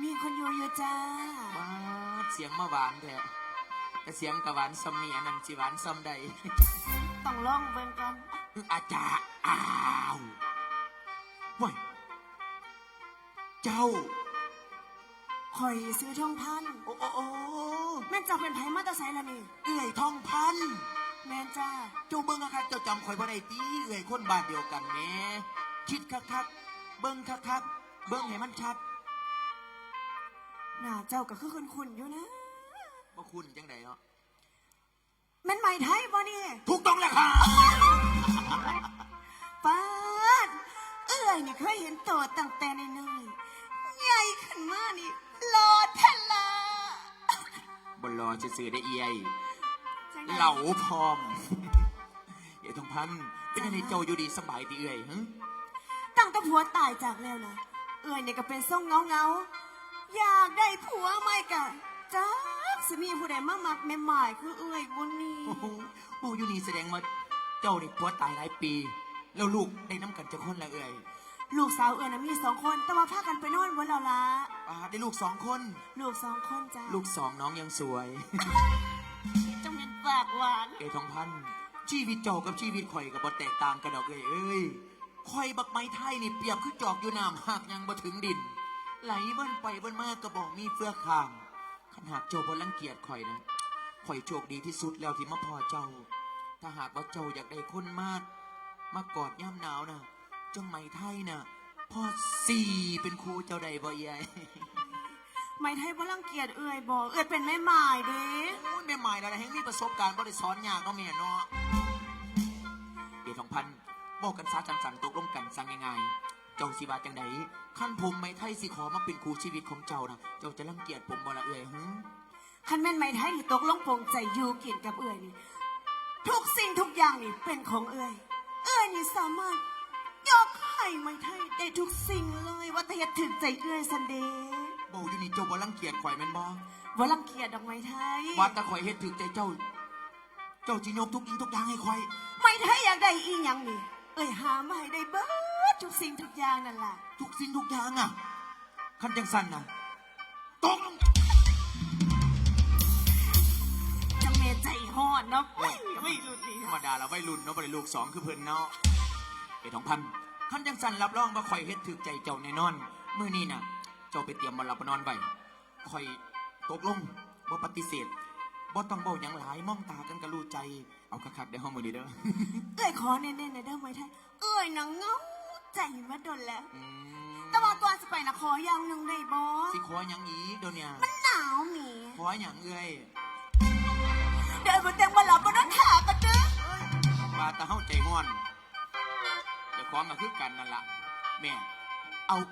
ມີຄົນຢູ່ຢູ່ຈ້າ. ປາດ ສຽງມາຫວານແທ້ ແຕ່ສຽງກະຫວານສ່ຳນີ້ ອັນນັ້ນຊິຫວານສ່ຳໃດ? ຕ້ອງລອງເບິ່ງກ່ອນ. ອາຈາ ອ້າວ ໂອ້ຍ ເຈົ້າ. ຂ້ອຍຊື່ທອງພັນ. ໂອ້ ໂອ້ ໂອ້ ແມ່ນເຈົ້າເປັນໃຜມາແຕ່ໃສລະນີ້? ເອື້ອຍທອງພັນ. ແມ່ນຈ້າ. ເຈົ້າເບິ່ງຄັກໆ ເຈົ້າຈຳຂ້ອຍບໍ່ໄດ້ຕິ? ເອື້ອຍຄົນບ້ານດຽວກັນແໝ. ຄິດຄັກໆ ເບິ່ງຄັກໆ ເບິ່ງໃຫ້ມັນຊັດ. ໜ້າເຈົ້າກໍຄືຄຸ້ນໆຢູ່ນະ. ບໍ່ຄຸ້ນຈັ່ງໃດເນາະ. ແມ່ນໄມໄທບໍ່ນີ້? ຖືກຕ້ອງແລ້ວຄັບ. ປາດ ເອື້ອຍນີ້ເຄີຍເຫັນໂຕຕັ້ງແຕ່ນ້ອຍໆ ໃຫຍ່ຂຶ້ນມານີ້ຫຼໍ່ທະລະ. ບໍ່ຫຼໍ່ຊື່ໆເດ້ເອື້ອຍ. ຈັ່ງໃດ? ເຫຼົາພ້ອມ. ເອື້ອຍທອງພັນ ເປັນຈັ່ງໃດ ເຈົ້າຢູ່ດີສະບາຍຕິເອື້ອຍ? ຫຶ ຕັ້ງແຕ່ຜົວຕາຍຈາກແລ້ວນະ ເອື້ອຍນີ້ກໍເປັນຊົງເຫງົາໆ ຢາກໄດ້ຜົວໃໝ່ກະຈັກຊິມີຜູ້ໃດມາມັກແມ່ໝ້າຍຄືເອື້ອຍບໍ່ນີ້. ໂອ້ໂຫ ເວົ້າຢູ່ນີ້ສະແດງວ່າເຈົ້ານີ້ຜົວຕາຍຫຼາຍປີ ແລ້ວລູກໄດ້ນຳກັນຈັກຄົນລະເອື້ອຍ? ລູກສາວເອື້ອຍນະມີສອງຄົນ ແຕ່ວ່າພາກັນໄປນອນໝົດແລ້ວລະ. ປາດ ໄດ້ລູກສອງຄົນ? ລູກສອງຄົນຈ້າ. ລູກສອງ ນ້ອງยังสวย. ຈັ່ງແມ່ນປາກຫວານ. ເອື້ອຍທອງພັນ ຊີວິດເຈົ້າກັບຊີວິດຂ້ອຍກໍບໍ່ແຕກຕ່າງກັນດອກເອື້ອຍເອີຍ. ຂ້ອຍບັກໄມໄທນີ້ປຽບຄືຈອກຢູ່ນ້ຳ ຫາກຍັງບໍ່ເຖິງດິນ ໄຫຼວົນໄປວົນມາກໍບໍ່ມີເຟືອຂ້າງ. ຄັນຫາກເຈົ້າບໍ່ລັງກຽດຂ້ອຍນະ ຂ້ອຍໂຊກດີທີ່ສຸດແລ້ວທີ່ມາພໍ້ເຈົ້າ. ຖ້າຫາກວ່າເຈົ້າຢາກໄດ້ຄົນມາ ມາກອດຍາມໜາວນະ ຈັ່ງໄມໄທນະ ພໍຊີ້ເປັນຄູ່ເຈົ້າໄດ້ບໍ່ເອື້ອຍ? ໄມໄທບໍ່ລັງກຽດເອື້ອຍບໍ? ເອື້ອຍເປັນແມ່ໝ້າຍເດ້. ໂອ້ຍ ແມ່ໝ້າຍລະແຮ່ງມີປະສົບການ ບໍ່ໄດ້ສອນຍາກເນາະແມ່ເນາະ. ເອື້ອຍທອງພັນ ເວົ້າກັນຊະຈັ່ງຊັ້ນ ຕົກລົງກັນຊະງ່າຍໆ. ເຈົ້າຊິວ່າຈັ່ງໃດ ຄັນຜົມໄມໄທຊິຂໍມາເປັນຄູ່ຊີວິດຂອງເຈົ້ານະ ເຈົ້າຈະລັງກຽດຜົມບໍ່ລະເອື້ອຍ? ຫຶ ຄັນແມ່ນໄມໄທນີ້ຕົກລົງປົງໃຈຢູ່ກິນກັບເອື້ອຍນີ້ ທຸກສິ່ງທຸກຢ່າງນີ້ເປັນຂອງເອື້ອຍ. ເອື້ອຍນີ້ສາມາດຍົກໃຫ້ໄມໄທໄດ້ທຸກສິ່ງເລີຍ ວ່າແຕ່ເຮັດຖືກໃຈເອື້ອຍຊັ້ນເດ. ເວົ້າຢູ່ນີ້ເຈົ້າບໍ່ລັງກຽດຂ້ອຍແມ່ນບໍ່? ບໍ່ລັງກຽດດອກໄມໄທ. ວ່າແຕ່ຂ້ອຍເຮັດຖືກໃຈເຈົ້າ ເຈົ້າຊິຍົກທຸກສິ່ງທຸກຢ່າງໃຫ້ຂ້ອຍ. ໄມໄທຢາກໄດ້ອີ່ຫຍັງນີ້ ເອື້ອຍຫາມາໃຫ້ໄດ້ເບິດທຸກສິ່ງທຸກຢ່າງນັ້ນລະ. ທຸກສິ່ງທຸກຢ່າງອະ? ຄັນຈັ່ງຊັ້ນນະ ຕົກລົງ. ຈັ່ງແມ່ໃຈຮ້ອນເນາະ ເອີຍ ໄວລຸ້ນນີ້. ທຳມະດາລະໄວລຸ້ນເນາະ ບໍ່ໄດ້ລູກສອງຄືເພິ່ນເນາະ. ເອີຍ ທອງພັນ ຄັນຈັ່ງຊັ້ນ ຮັບຮອງວ່າຂ້ອຍເຮັດຖືກໃຈເຈົ້າແນ່ນອນ. ມື້ນີ້ນະ ເຈົ້າໄປຕຽມບ່ອນຫຼັບບ່ອນນອນໄວ້. ຂ້ອຍຕົກລົງ ບໍ່ປະຕິເສດ. ບໍ່ຕ້ອງເວົ້າຫຍັງຫຼາຍ ມອງຕາກັນກໍຮູ້ໃຈ. ເອົາຄັກໆເດີ້ເຮົາມື້ນີ້ເດີ້. ເອື້ອຍຂໍແນ່ໆແນ່ເດີ້ໄມໄທ. ເອື້ອຍນະເຫງົາໃຈມາດົນແລ້ວ. ອືມ ແຕ່ວ່າກ່ອນຊິໄປນະ ຂໍຢ່າງໜຶ່ງໄດ້ບໍ່? ຊິຂໍຫຍັງອີກດຽວນີ້? ມັນໜາວແໝ. ຂໍຫຍັງເອື້ອຍ? ດຽວເອື້ອຍບໍ່ແຕ່ງບໍ່ຫຼັບບໍ່ນອນຖ້າກັນເດີ້. ວ່າແຕ່ເຮົາໃຈຮ້ອນ ເຈົ້າຂອງກໍຄືກັນນັ້ນລະແມ່. ເອົາ